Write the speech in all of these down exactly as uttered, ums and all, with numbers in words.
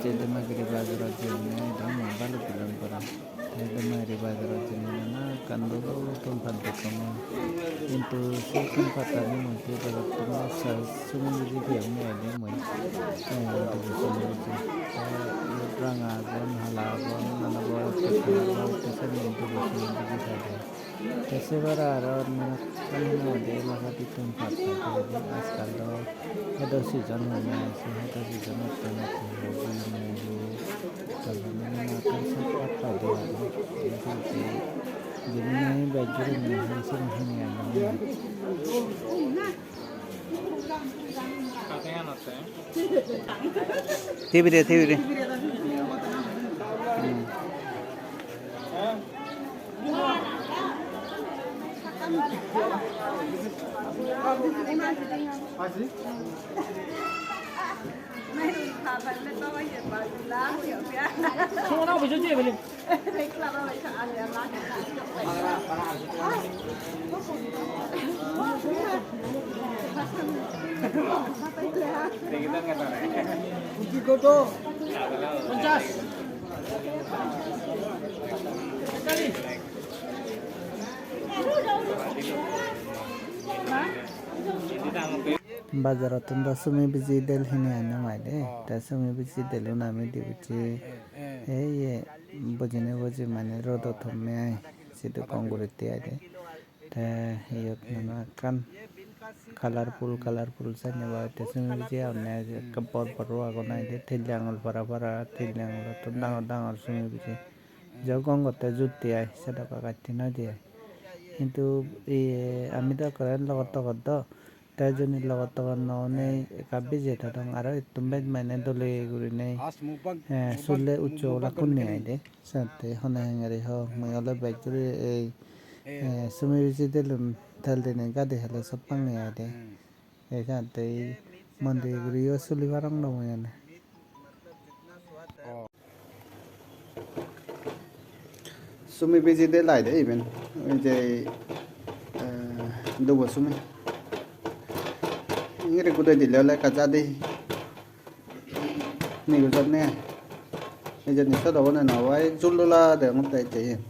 Te Demagiri bazarot jeinei ekdom balok dilon para. Te Demagiri bazarot jeinei nana ekkan dol dol ton pat dekkong mui. Hintu se ton pattani mui se bazarot ton sa-, sumi biji piyong mui ede mui. Eh, dubu sumi biji. Te iyot ranga agon, hala agon, nana bor, bor, bor, te siyeni dubu sumi biji pade. Te se bara aro mane hene hoide elakadittun patta pejede, ajkal do hedo season hoi na, se hedo season-ottun ekko hoi na, hoi na, hoi na, hoi na, ekkan sot patta de age. Te se jeni nahi bej gurinei hene sini hini age. Tibire, tibire. Hmm. Bazarottun do sumi biji del hini annong aide. Te sumi biji delun ami di bujji. Ei ye bojinei boji mane rodot homme ai. Sidu kong guritte aide. Te iyot mane ekkan colorful, colorful senne ba te sumi biji agonne, ekka bor bor o agon aide, tel jangol para para, tel jangottun dangor dangor sumi biji. Jo gom gotte jutti ai, sedok agatte noi de ai. Hintu iye, ami do ekkore logot togot do, te juni logot togot no onei ekka bije tadong, aro ettun bej mane dole gurinei, eh, sulle ucche ola kunni aide. Sette hone hengeri ho, mui ole bej guri ei, eh, sumi biji delun tel dinei gadi hele sot pangi aide. Ei sette ei mondi guriyo suli parong do mui ene. Sumi biji del aide iben, oi je, eh, dubo sumi. Ingiri gudei dile ole ekka jadi. Nigujot ne ai. Hijeni sot obo ne no obo, ei jul dola degongotte ecche iyen.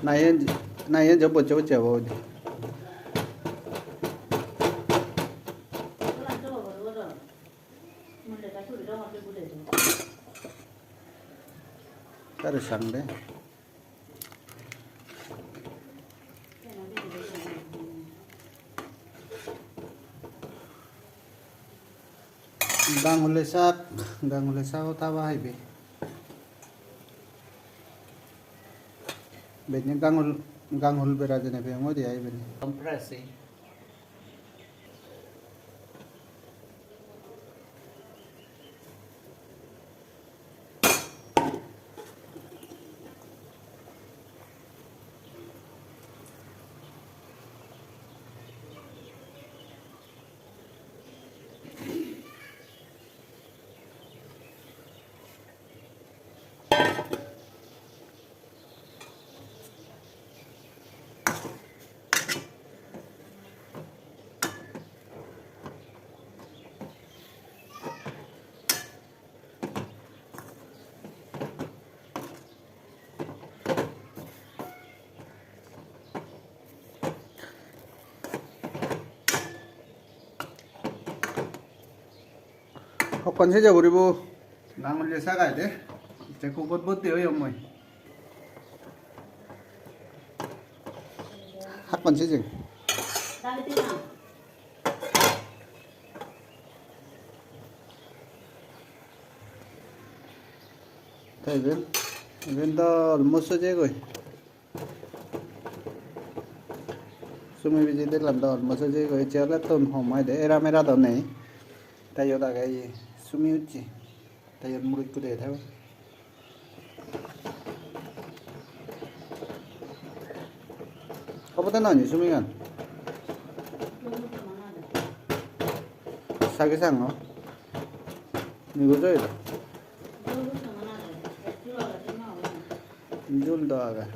Na iyen, na iyen je bocche bocche obo udi. Sare sang de. Ganguli sak, ganguli sak o taba haibe. Benne gangul, gangul bera jene peyong odi ai benne. Compress. Hokkon seje guribo. Gangulje sagai de. Te kugot botti oyong mui. Hakkon seje. Te iben, iben do almost sejegoi. Sumi biji dilan do almost oi jeyegoi, ecche ole ton hom oi de, era mera do nei. Te iyot agey ye sumi ucche. Te iyot muric ekko degede. Obode noi ni sumigan? Sagi sango. Nigoj oi do. Jul do agey.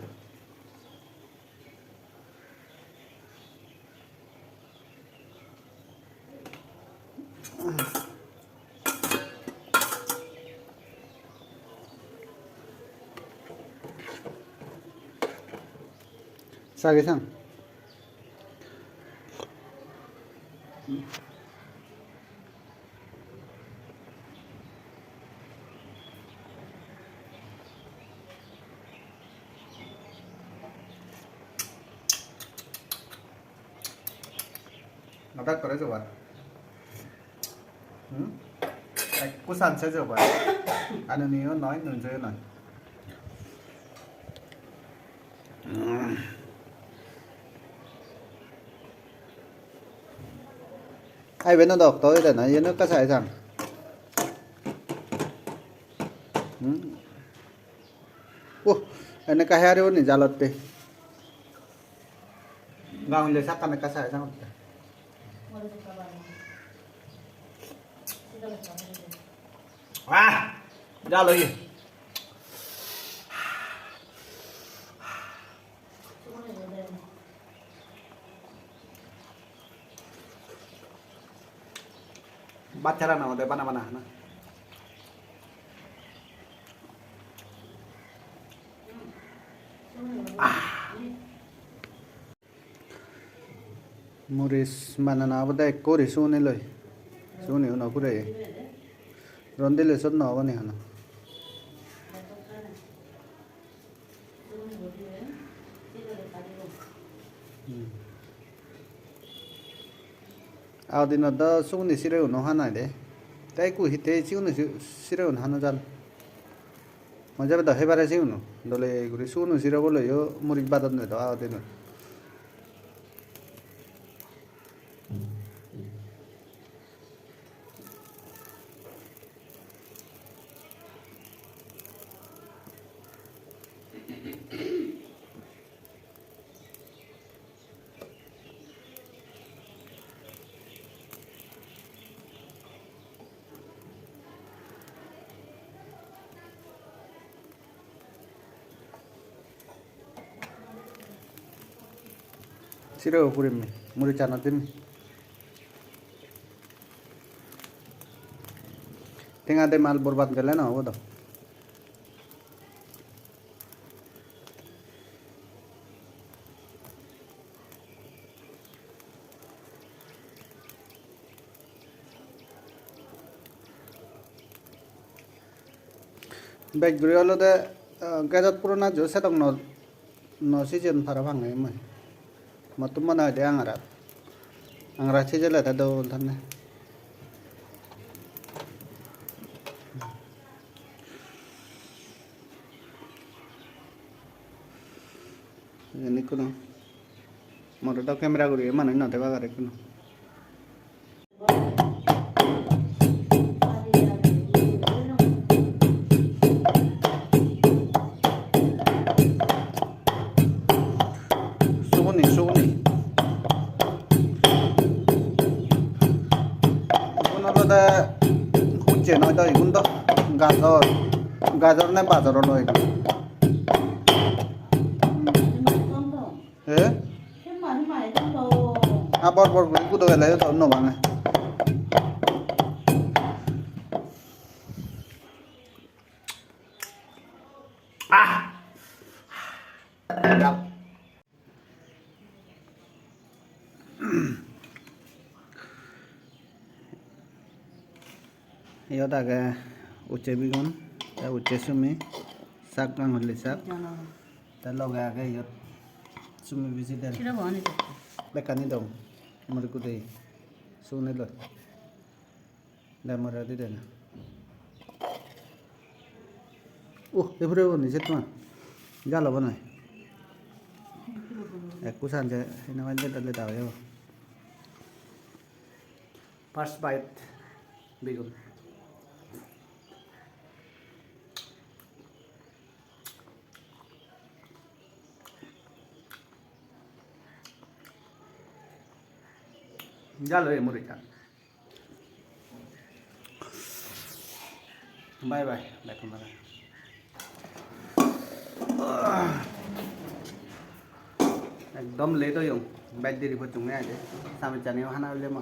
Sagi sang. Madak kore jobar. Hmm? Ekku sanse jobar. Anu niyo noi, nunjoyo noi. Ai, iben o dok to, ede na, iyen ekka sai sang. Hmm. Uh, ene ka hari oni jalotte. Gaunle sakkan ekka sai sang otte. Ah, jalo ye. Bhat hara na ode bana bana hana. Ah. Muris banana obode ekko guri suguni loi. Suguni uno pureye. Rondile sot no obo ni hana. Hmm. Ago dinot do suguni sireguno hanai de. Te ekku hitte suguni si-, siregun hana jan. Mui jebe do hebare siguno. Dole guri suguni sirebo loiyo muris badon de do ago dinot. Siro purim mi, muri chana dim. Tenga de mal borbat gele na obo do. Bej guri olode, ah, gasot purona jo sedok no, no sijeyon parapang mui. Motto mone hoide angarat. Angarat sijele te dol thanne. Iyen ikkuno. More do camera guriye manuj no debak ar ikkuno. Suguni, suguni. Igun olode hucche noi do, igun do gajor, gajor ne bajor olo igun. He? Ah, bor bor guri gudo gele yo no bange. Ah! Iyot age uche bigun, te uche sumi, sak gangoli sak, te loge age iyot sumi biji der. Sira bo ani to. Bekkani dong, mori kudei, suni loi. De more di de na. Uh, e pure bo ni se tuma. Jalo bo noi. Ekku sanje, ina banje dale dawa yo. First bite, bigun. Jalo e murichchan. Bye bye, bekkun bye. Ekdom late oyong, bej deri pocchonge aide. Samechchani o hana hole mo.